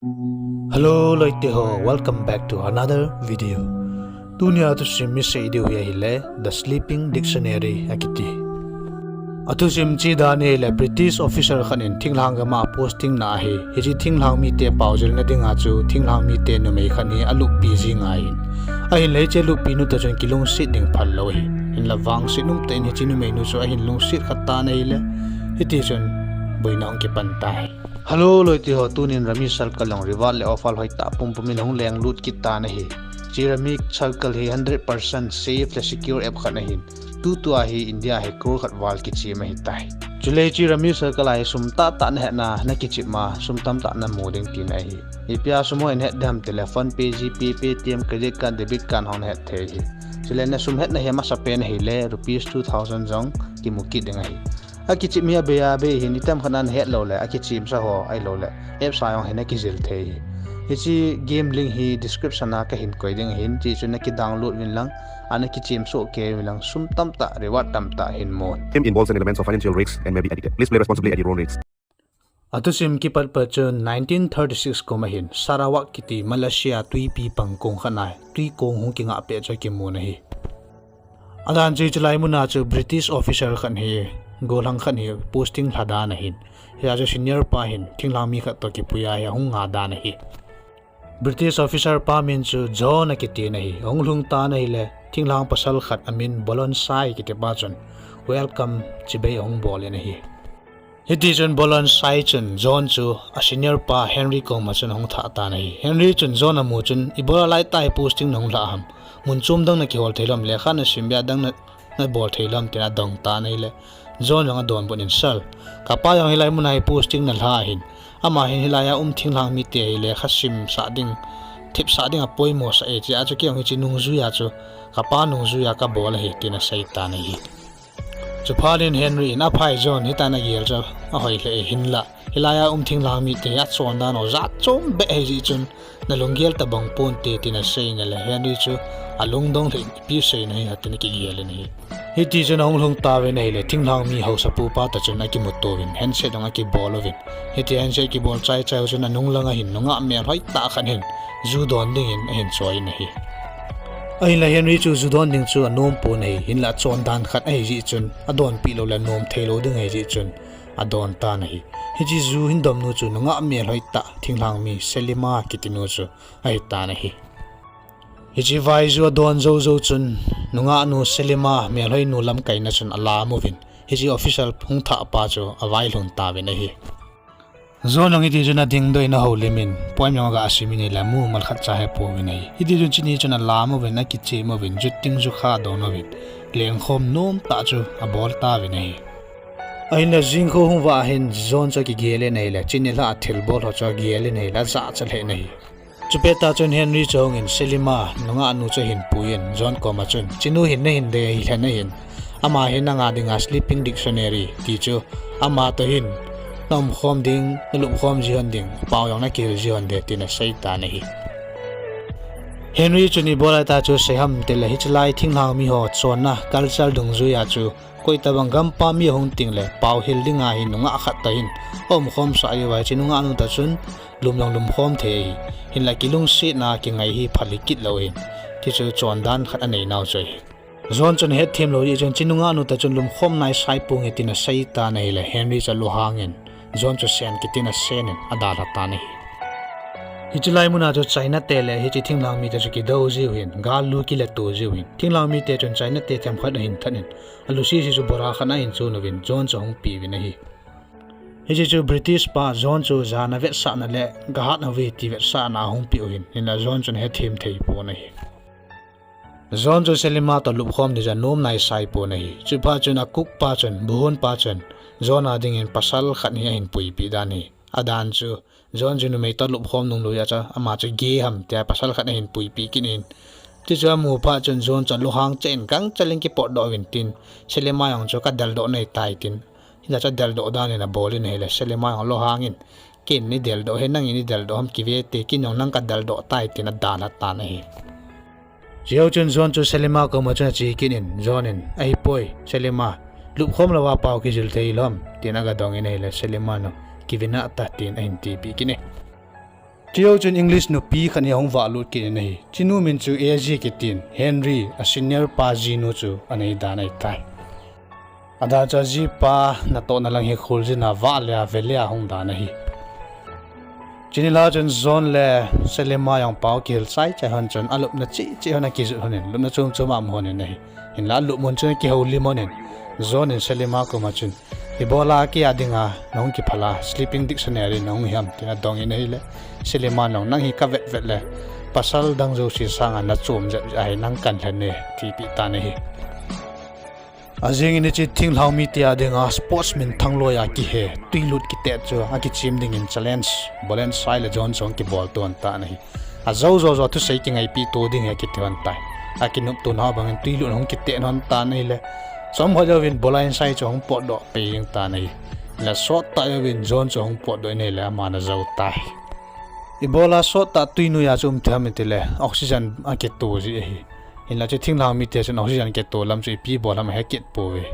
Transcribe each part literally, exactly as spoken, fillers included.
Hello loite ho, welcome back to another video. Tunia thusim isei diu hi ahile The Sleeping Dictionary akiti. Athusim chu dan ahile British officer khat in thinglhang gam a posting na ahi. Hiche thinglhang mite pao jilna dinga chu thinglhang mite numei khat hi aluppi jing ahin. Ahinle hiche luppi nu toh chun kilungset ding phal lou ahi. Hinla vangset umtah in hiche numei nu chu ahin lungset khat tan ahile, hiti chun boina hung kipan tai. Hello loite ho, tunin Rummy Circle jong reward le offer hoitah pumpum in hung lenglut kit tan ahi. Hiche Rummy Circle hi hundred percent safe le secure app khat ahin. Tutua hi India hi crore khat val kichem ahitai. Chule hiche Rummy Circle a hi sum tahtah nahetna, nakichem a sum tamtah namu ding tina ahi. Ipia sum ho nahet ding ham tile PhonePe, GPay, Paytm, credit card, debit card hon nahet thei ahi. Chule nasum hetna hi amasapen ahile rupees two thousand jong kimu kit ding ahi. Akichem hi abei abei ahin, item khat nahet loule akichem sa ho ahiloule apps a jong hi nakijil thei ahi. Hiche game link hi description a kahin koi ding ahin, hiche chu nakidownload uvin lang, ana kichem soh kei uvin lang, sum tamtah, reward tamtah hin mun. Game involves and elements of financial risks and may be addictive. Please play responsibly at your own risk. Athusim kipat pat chun nineteen thirty-six kum ahin, Sarawak kiti Malaysia twipi pang kong khat a twi kong hung kingah pet chu kimun ahi. Adan chu hiche lai muna chu British officer khat hi, gollhang khat hi posting lha dan ahin. Hia chu senior pa hin thinglhang mi khat toh kipui a hi ahung nga dan ahi. British officer pa min chu John akitin ahi. Ahung lhung tan ahile thinglhang pasal khat amin Bolonsai kiti pa chun welcome chibai ahung bol in ahi. Hiti chun Bolonsai chun John chu a senior pa Henry koma chun ahung thah tan ahi. Henry chun John amu chun, "Ibola laitah hi posting nahung lhah ham? Mun chom dang nakihol thei lou ham, lekha nasim bep a dang na, nabol thei lou ham?" tin adong tan ahile, John jong adonbut in, "Sir, kapa jong hilai muna hi posting nalha ahin. Ama hin hilai a um thinglhang mite hi lekha simsah ding, thepsah ding apoimo sah e, hijeh a chu kei jong hiche nungjui a chu, kapa nungjui a kabol ahi," tin asei tan ahi. Chuphat in Henry in, "Aphai John, hitia nagel chu ahoi lheh e, hinlah hilai a um thinglhang mite hi achondan u jat chom beh ahijeh chun nalunggel tabang ponte," tin asei in ahile Henry chu alungdong lheh in, "Ipi asei nahi ham?" tin akigel in ahi. Hiti chun ahung lhung tauvin ahile thinglhang mi haosapu pa toh chun akimuto uvin handshake jong akibol uvin. Hiti handshake kibol chaichai u chun anung langa hin nungah melhoi tah khat hin ju don dingin ahin choi in ahi. Ahinla Henry chu ju don ding chu anom pon ahi, hinla achondan khat ahijeh chun adonpeh loule nom theilou ding ahijeh chun adon tan ahi. Hiche ju hin domnu chu nungah melhoi tah thinglhang mi Selima kitinu chu ahitan ahi. Hiche vai ju adon joujou chun nungahnu Selima melhoinu lamkaina chun alam uvin, hiche officer hung thah pa chu availhun tauvin ahi. John jong hiti chun adingdoh in ahoulim in, poem jong aga sim in ahile amu mal khatcha hepouvin ahi. Hiti chun chuni chun alam uvin, akichem uvin, ju ting ju kha adon uvin, lengkhom nomtah chu abol tauvin ahi. Ahinla jingkho hung vah ahin John chu akigel in ahile, chuni lhah a thilbol ho chu agel in ahile, ajachat lheh in ahi. Chupet tah chun Henry chu ahungin Selima nungahnu chu ahin puiyin John koma chun, "Chunu hin nahin dei ahi lhen ahin, ama hin nanga dinga Sleeping Dictionary ti chu ama toh hin naumkhom ding, nalupkhom ji lhon ding, pao jong nakihil ji lhon ding," tin asei tan ahi. Henry chun ibola hitia chu asei ham tile hiche lai thinglhang miho chonna culture dungjuia chu koitobang gampam mi ahung tengle pao hil dinga hi nungah khat toh hin aumkhom sah diu ahi, hiche nungahnu toh chun lum jong lumkhom thei ahi. Hinla kilungsetna kingai hi phal hikit lou ahin, tichu chondan khat aneinau chu ahi. John chun ahetthem lou jeh chun hiche nungahnu toh chun lumkhom naisai ponge tin asei tan ahile Henry chu alunghangin John chu sen kitin asen in adalha tan ahi. Hiche lai muna chu China te le hiche thinglhang mite chu kidou jiuvin, gal lu kileto jiuvin, thinglhang mite chun China te themkhat ahin that in, alusisi chu bora khat a ahin chon uvin John chu ahung peuvin ahi. Hiche chu British pa John chu jana vetsahna le gahat houve ti vetsahna ahung peh u ahin, hinla John chun ahetthem thei pon ahi. John chu Selima toh lupkhom ding chu anom naisai pon ahi. Chuphat chun a cook pa chun, buhon pa chun, John a dingin pasal khat hi ahin puipeh dan ahi. Adan chu, John chu numei toh lupkhom nunglou jeh a chu, ama chu gay ham tia pasal khat ahin puipeh kit in. Tichu amu phat chun John chu alunghang cheh in gangchel in kipotdoh uvin tin, Selima jong chu kadeldoh nahitai tin, hijeh chun adeldoh dan in abol in ahile Selima jong alunghangin, ken ideldoh hi, nangin ideldoh ham kivete, ken jong nang kadeldoh tai tin adalha tan ahi. Chujou chun John chu Selima koma chun ache kit in, John in, ahipoi, Selima, lupkhom louva pao kijil thei lou ham, tin agadong in ahile Selima in, kivinah tah tin ahin tipeh kit in. Chujou chun English nupi khat hi ahung vahlut kit in ahi. Chinu min chu A G kitin, Henry a senior pa jinu chu anei dan ahitai. Adan chu ajipa natohna lang hi kholjin a vah le a ve le a hung dan ahi. Chuni lha chun John le Selima jong pao kihil chai chai hon chun alupna cheh cheh hon akijot hon in, lupna chom chom a um hon in ahi. Hinla alup mun chun akihoulim hon in, John in Selima koma chun, "Ibola kei a dinga nahung kiphal a, sleeping dictionary nahung hi ham?" tin adong in ahile, Selima in jong, "Nang hi kavet vet le, pasal dang jouse sanga nachom jep jeh ahi, nang kahin lhen e," atipeh tan ahi. Ajing in hiche thinglhang mite a dinga sportsman thangloi a kihe, tuilut kitet chu akichem dingin challenge, Bolen Sai le John chu ahung kibol to hon tan ahi. Ajou jou jou thusei kingaipi to ding hi akiti hon tai. Akinoptona bangin tuilut ahung kitet hon tan ahile, chomkhat jouvin Bolen Sai chu ahung potdoh pei jeng tan ahi. Le sottah jouvin John chu ahung potdoh in ahile aman ajou tai. Ibola sottah tui noiya chu um thei ham itile oxygen akito ji ahi. Hinla hiche thinglhang mite chun oxygen kito lam chu ipi bol ham ahe kit pouve.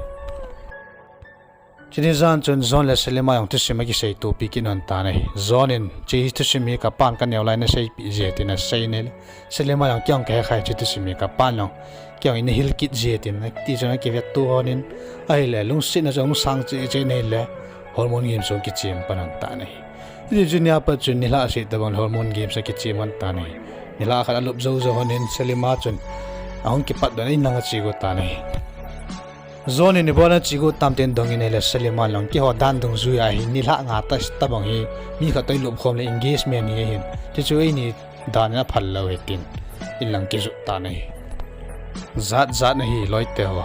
Chuni jan chun John le Selima jong thusim akiseitopi kit hon tan ahi. John in, "Hiche thusim hi kapan kaneo lai naseipeh ji e," tin asei in ahile, Selima jong, "Kei jong kahe khai hiche thusim hi," kapan jong, "Kei jong ina hil kit ji e," tin ati chun akivetto hon in ahile, lungsetna chu ahung sang cheh cheh in ahile, Hormone Games chu kichem pan hon tan ahi. Hiti chun nia pat chun nilhah seh tabang Hormone Games akichem hon tan ahi. Nilhah khat alup jou jou hon in Selima chun ahung kipatdoh in inlang ache got tan ahi. John in ibola nache got tam tin adong in ahile Selima in jong, "Keiho dan dungjuiya hi nilhah nga tah tabang hi mi khat toh ilupkhom le engagement hi ahin, chuchu eini dan in aphal lou ahi," tin inlang kijot tan ahi. Jat jat ahi loite ho.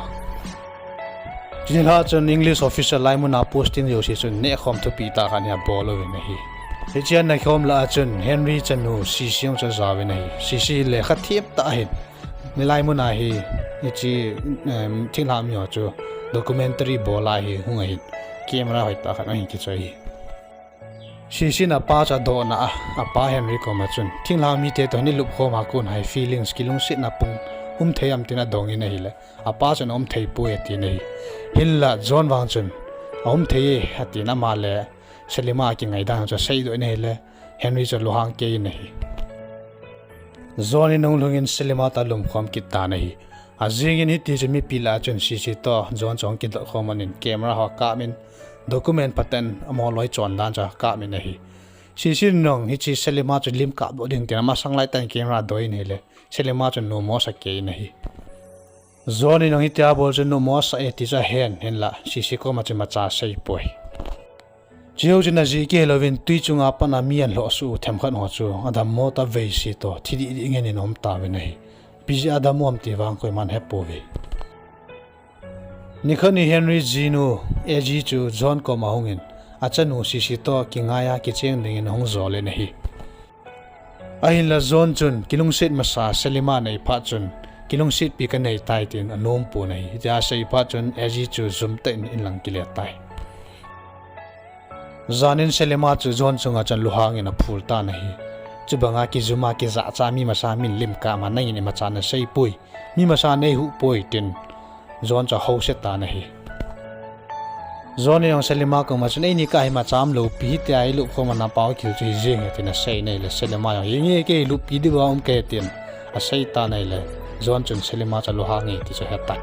Chuni lha chun English officer laimun a posting jouse chun nehkhom thupi tah khat hi abol uvin ahi. Hiche anehkhom lah a chun Henry chanu Sisi jong chu ajaovin ahi. Sisi lekha them tah ahin. Nilai mun a hi, hiche, em, thinglhang miho chu documentary bol a hi hung ahin. Camera hoitah khat ahin kichoi ahi. Sisi in apa chu adohna a, apa Henry koma chun, "Thinglhang mite toh nilupkhom a kon a hi feelings, kilungsetna pung um thei am?" tin adong in ahile, apa chun, "Aum thei poi," atin ahi. Hinla John vang chun, "Aum thei e," atin ama le Selima kingai dan chu aseidoh in ahile, Henry chu alunghang kei in ahi. John in ahung lhung in Selima toh alumkhom kit tan ahi. Ajing in hiti chun mipi lah a chun Sisi toh John chu ahung kidot khom hon in camera ho akap in document phatah in amaho loi chon dan chu akap in ahi. Sisi in jong hiche Selima chu lim kapdoh ding tin amasang laitah in camera adoi in ahile, Selima chun nommo asa kei in ahi. John in jong hitia abol chu nommo asa e ti chu ahen, hinla Sisi koma chu imacha asei poi. Chujou chun ajeh kihei louvin tui chunga pat a mi ahin lhohsuh u themkhat ho chu adammo tah veise toh thi dih dih ngen in aum tauvin ahi. Ipi jeh a adammo ham ti vang koiman ahepouve. Nikhat ni Henry jinu A G chu John koma ahung in, achanu Sisi toh kingai a kicheng dingin ahung jol in ahi. Ahinla John chun kilungset masa Selima anei phat chun, kilungsetpi kanei tai tin anom pon ahi. Hitia asei phat chun A G chu jum tah in inlang kile tai. Jan in Selima chu John chunga chun lunghang in aphul tan ahi. Chubanga kijum a kijahcha mi masa min lim kap ma, nangin imacha nasei poi, mi masa neihuh poi tin John chu ahouse tan ahi. John in jong Selima koma chun, "Eini kah a hi imacha umlou pi, hitia ilupkhom a napao kihil chu hijeng e," tin asei in ahile, Selima jong, "Henge, kei luppi diuva um kahi," tin asei tan ahile, John chun Selima chu alunghang e ti chu ahetai.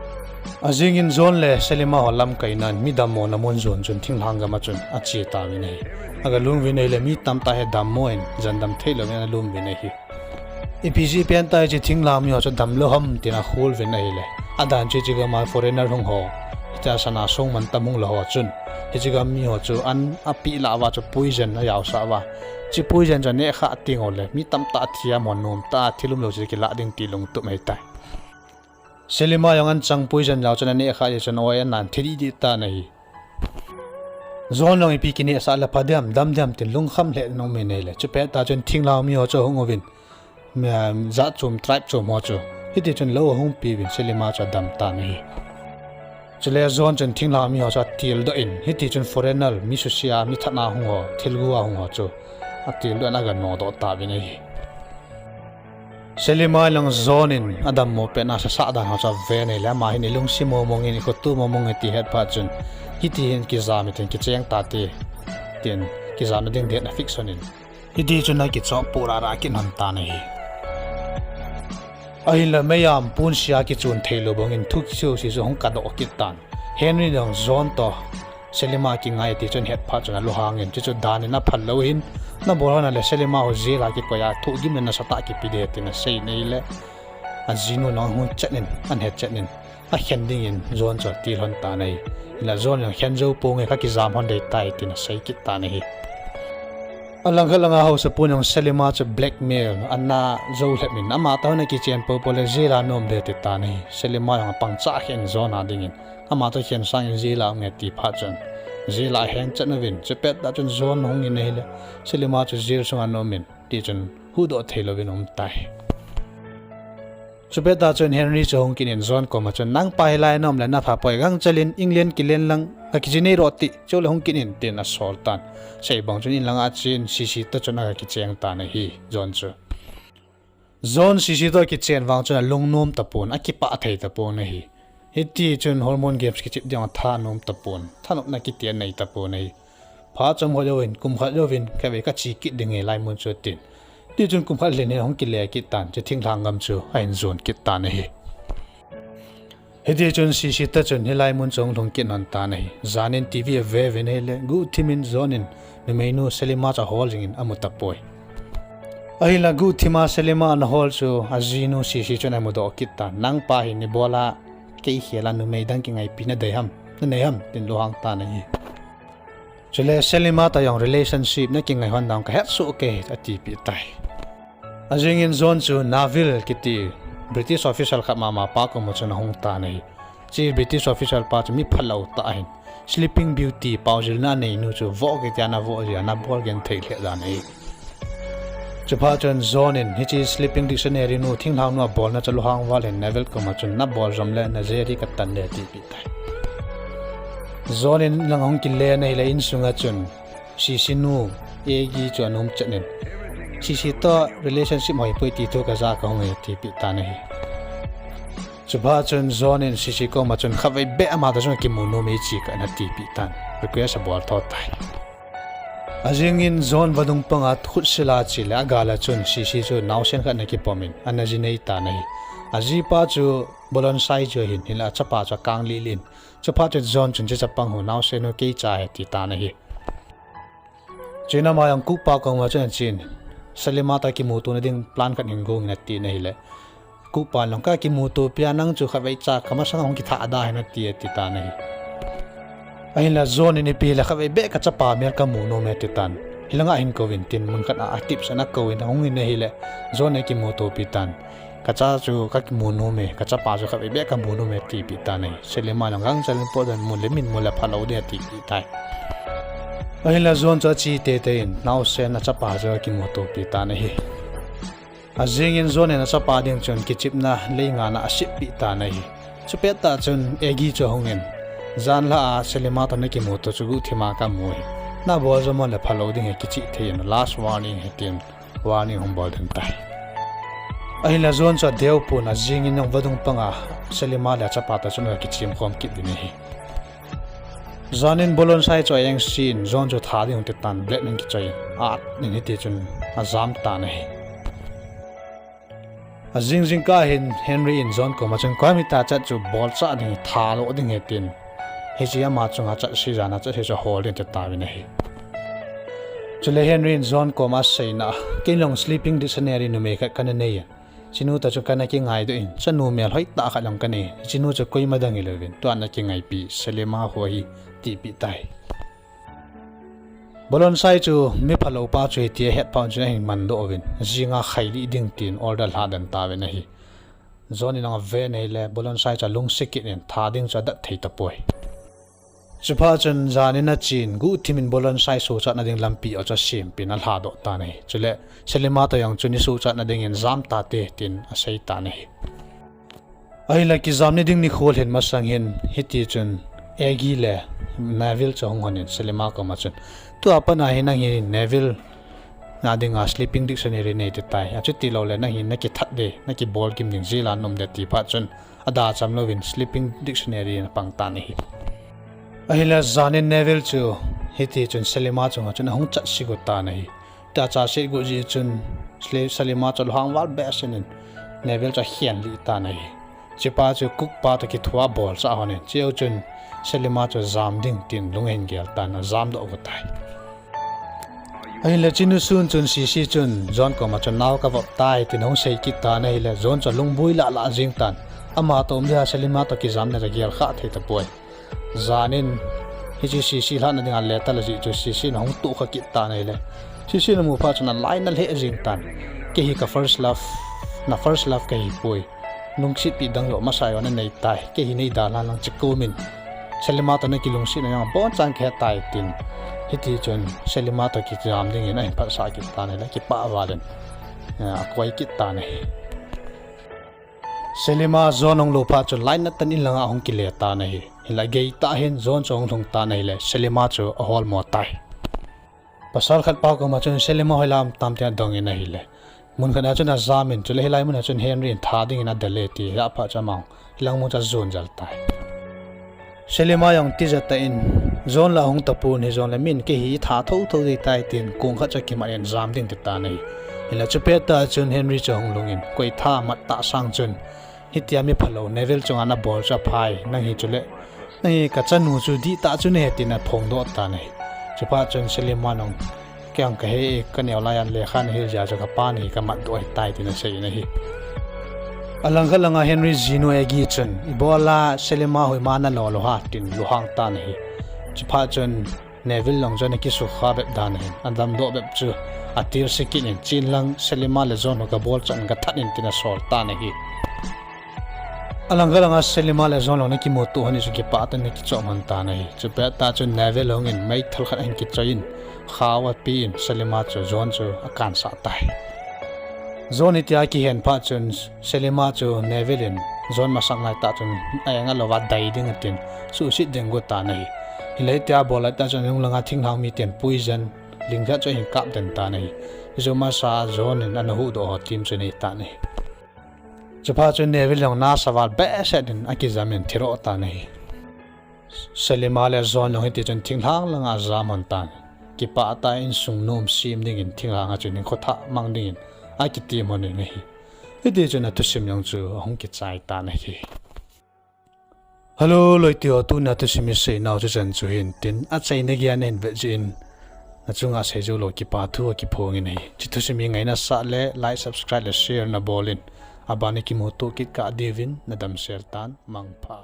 Ajing in John le Selima ho lamkaina in mi dammona mun jon chun thinglhang gam a chun ache tauvin ahi. Aga lhung uvin ahile, mi tamtah hi adammo in, jan dam thei louvin alum uvin ahi. Ipi jeh pen tah hiche thinglhang miho chu damlou ham tin akhol uvin ahile, adan chu hiche gam a foreigner hung ho, hitia sana song mantam hung lou ho chun, hiche gam miho chu an apeh lah uva chu poison ajaosah uva, hiche poison chu aneh khah teng uleh mi tamtah athiam hon, nomtah a thil umlou chu kilah ding ti lungtup ahitai. Selima jong anchang poison jao chun aneh khah jeh chun oi anan thi dih dih tan ahi. John jong ipi kinehsah le pha diam, dam diam tin lungkham lheh in aum in ahile, chupet tah chun thinglhang miho chu ahung uvin, mi, jat chom, tribe chom ho chu hiti chun lou ahung peuvin Selima chu adam tan ahi. Chule John chun thinglhang miho chu atildoh in, hiti chun foreigner, mi susia, mi thana hung ho, thilgu a hung ho chu atildoh in aga nodoh tauvin ahi. Selima in jong John in adammo petna asasah dan ho chu aven ahile, ama hin ilungset momong in, ikhoto momong in ati het phat chun, hiti hin kijam hitin, kicheng tate tin kijamna ding date afix hon in, Hiti chun akichop pura ra kit lhon tan ahi. Ahinla mei a pon sia kichun theilou bangin thu kijouse chu hung kadoh kit tan. Henry in jong John toh Selima kingai ti chun ahet phat chun alunghang in, chuchu dan in aphal lou hin, nabol hon a le Selima ho jail a kikoi a thohgim le nasatah kipe ding tin asei in ahile, ajinu in ahung chet in, ahin chet in, akhen dingin John chu atil lhon tan ahi. Hinla John in jong khen jou ponge, kakijam lhon ding tai tin asei kit tan ahi. Alangkhat langa haosapu in jong Selima chu blackmail ana jou lhep in, ama toh ana kichen poupou le jail a nom ding ati tan ahi. Selima jong apang chah khen John a dingin, ama toh khen sangin jail a um nge ati phat chun jail a aheng chet uvin, chupet tah chun John hung in ahile, Selima chu jail sunga ana um in, ti chun huhdoh theilouvin aum tai. Chupet tah chun Henry chu ahung kit in John koma chun, nangpa hilai a naum le napha poi, gangchel in England kilen lang, kakijinei ro ti, chule hung kit in tin asol tan. Sei bang chun in langa achen, Sisi toh chun aga kicheng tan ahi, John chu. John Sisi toh akichen vang chun alungnom tapon, akipah thei tapon ahi. Hiti chun Hormone Games kichep ding atha nom tapon, thanopna kiti anei tapon ahi. Phat chomkhat jouvin, kum khat jouvin, khatvei kache kit ding ahi lai mun chu atin. Ti chun kum khat lhin hin ahung kile kit tan, chu thinglhang gam chu ahin jon kit tan ahi. Hiti chun Sisi toh chun hilai mun chu ahung lhung kit lhon tan ahi. Jan in TV ave uvin ahile, guhthim in John in numeinu Selima chu ahol jing in amu tapoi. Ahinla guhthim a Selima ana hol chu ajinu Sisi chun amudoh kit tan, nangpa hi nibol a kei khel a numei dang kingaipi nadei ham, nanei ham, tin lunghang tan ahi. Chule Selima toh jong relationship nakingai hon dang kahet soh kei, atipeh tai. Ajing in John chu Neville kiti British official khat mama pa koma chun ahung tan ahi. Hiche British official pa chu mi phalou tah ahin, Sleeping Beauty, paojilna aneinu chu voh kiti a ana voh jeh a ana bol genthei lheh dan ahi. Chuphat chun John in hiche Sleeping Dictionary nu, thinglhang nu abolna chu alunghang val in Neville koma chun, nabol jom le na jail hi katan ding, atipeh tai. John in lang ahung kile in ahile, insunga chun Sisi nu Aggie chu ana um chet in, Sisi toh relationship hoipoi ti thu kaja kahung e, atipeh tan ahi. Chuphat chun John in Sisi koma chun, khatvei beh ama toh chun kimu nom e, che kah in, atipeh tan, request abol tho tai. Ajing in John vadung panga khutsil a ache le agal a chun Sisi chu naosen khat ana kipom in ana jinei tan ahi. Ajipa chu Bolonsai chu ahin, hinla achapa chu akang lih lih in. Chuphat chun John chun hiche chapang hu, naosen hu kei cha ahi, ati tan ahi. Chuin ama jong cook pa koma chun achen, Selima toh kimutona ding plan khat hin gong in, atin ahile, cook pan jong, kakimuto pia, nang chu khatvei cha kamasanga hung kithah da hin, ati, ati tan ahi. Ahinla John in, ipi hile khatvei beh kachapa mel kamu nom e, ati tan. Hilanga hin kouvin tin mun khat a, a tips ana kouvin ahung in ahile, John in akimutopi tan. Kacha chu kakimu nom e, kachapa chu khatvei beh kamu nom e, atipeh tan ahi. Selima jong gangchel in potdoh in, mu le min mu le phalou ding, atipeh tai. Ahinla John chu ache teitei in naosen achapa chu akimutopi tan ahi. Ajing in John in achapa ding chun kichepna leinga na aseppeh tan ahi. Chupet tah chun Aggie chu ahung in, janlhah a Selima toh nakimuto chu guhthim a kamu ahi. Nabol jom le phalou ding ahi, kicheh thei in, last warning ahi, tin warning ahung bol den tai. Ahinla John chu adeu pon, ajing in jong vadung panga Selima le achapa toh chun aga kichem khom kit uvin ahi. Jan in Bolonsai chu a-engse in John chu tha ding ahung ti tan, blade in kichoi in, at in hiti chun ajam tan ahi. Ajing jingkah hin Henry in John koma chun, koiham hitia chat chu bolchah ding, tha lo ding ahi, tin, hiche ama chunga chatse, jana chatse chu ahol ding ati tauvin ahi. Chule Henry in John koma aseina, kei jong Sleeping Dictionary numei khat kana nei in, hichenu toh chu kana kingaidoh in, chanu melhoi tah khat jong kanei, hichenu chu koima dang hilouvin, tua nakingaipi Selima khu ahi, atipeh tai. Bolonsai chu mi phalou pa chu ahi ti ahet phat chun ahin mandoh uvin, jinga khailih ding tin order lhaden tauvin ahi. John in jong aven ahile, Bolonsai chu alungse kit in, tha ding chu adat thei tapoi. Chuphat chun jan in achen, guhthim in Bolonsai sochatna ding lampi ho chu asempeh in alhadoh tan ahi. Chule Selima toh jong chun isochatna dingin jam tate tin asei tan ahi. Ahinla kijam ni ding nikho lhin masang hin hiti chun Aggie le Neville chu ahung hon in Selima koma chun, tua pat a hi nang hi Neville na dinga Sleeping Dictionary nei ding tai, achuti loule nang hi nakithat ding, nakibolgim ding, jail a naum ding, ati phat chun ada cham louvin Sleeping Dictionary in apang tan ahi. Ahinla jan in Neville chu hiti chun Selima chunga chun ahung chatse got tan ahi. Tia cha set gu ji chun Sle-, Selima chu alunghang val behseh in Neville chu akhen lih tan ahi. Chupa chu cook pa toh kithoa bol cha hon in, cheu chun Selima chu jam ding tin lung ahin gel tan, ajam doh gu tai. Ahinla chinu sun chun Sisi chun John koma chun nao kavop tai tin ahung sei kit tan ahile, John chu lungboi lah lah jing tan. Ama toh um dia Selima toh kijamna chu agel kha thei tapoi. Jan in hiche Sisi lhatna dinga letter la jih chu Sisi in ahung tohkha kit tan ahile, Sisi in amu phat chun alainat lheh jing tan. Kei hi ka first love, na first love kahi poi. Lungsetpi dang joh masa joh nanei tai. Kei hi nei dalhan lang, chekhumin Selima toh nakilungset na jong abonchan kahe tai tin. Hiti chun Selima toh kijam dingin ahin phatsah kit tan ahile, kipah val in, eh, akoi kit tan ahi. Selima John ahung lou phat chun lainat tah in in langa ahung kile tan ahi. Hinla gei tah hin John chu ahung lhung tan ahile, Selima chu aholmo tai. Pasal khat pa koma chun Selima hoilam tam tin adong in ahile, mun khat a chun ajam in, chule hilai mun a chun Henry in tha dingin adel e ti aja phat chun amahon hilang mun chu ajon jel tai. Selima jong tija tah in, John la ahung tapon hijongle min kei hi tha thotho ding tai tin kong khat chu akimat in jam ding ati tan ahi. Hinla chupet tah chun Henry chu ahung lhung in, koi tha mat tah sang chun, hitia mi phalou Neville chunga nabol chu aphai, nang hi chule, nang hi kachanu chu dihtah chu nahi tin aphongdoh tan ahi. Chuphat chun Selima in jong, kei jong kahe, kaneo laiya lekha nahil jeh a chu kapa nahi kamatdoh ahitai tin asei in ahi. Alangkhat langa Henry jinu Aggie chun, ibola Selima hoima nalo lou ham tin lunghang tan ahi. Chuphat chun Neville jong chu ana kisukha bep dan ahin, adamdoh bep chu atilse kit in, chen lang Selima le John ho kabol chan kathat in tin asol tan ahi. Alangkhat langa Selima le John ho ana kimuto hon in chu kipah tah in ana kichom hon tan ahi. Chupet tah chun Neville ahung in meithal khat ahin kichoi in, khao apen, Selima chu John chu akansah tai. John hitia akihen phat chun Selima chu Neville in John masang laitah chun a-eng alouva dai ding atin, suhset ding agot tan ahi. Hinla hitia abol laitah chun anung langa thinglhang miten poison lingkhat chu ahin kap den tan ahi. Hichu masa John in ana huhdoh ho tim chu anei tan ahi. Chuphat chun Neville jong nasa val behseh in akijam in thiroh tan ahi. Selima le John jong hiti chun thinglhang langa ajam hon tan. Kipah tah in insung nom sem dingin thinglhang a chun hinkho thah mang dingin akitem hon in ahi. Hiti chun athusim jong chu ahung kichai tan ahi. Hello loite ho, tuni a thusim iseinau chu chan chu hin tin, achaina geiya nahin vet jeh in nachunga seijou lou kipathu akiphong in ahi. Hiche thusim hi ngaina sah le like, subscribe le share nabol in, aban a kimuto kit kah diuvin nadamsel tan, mangpha.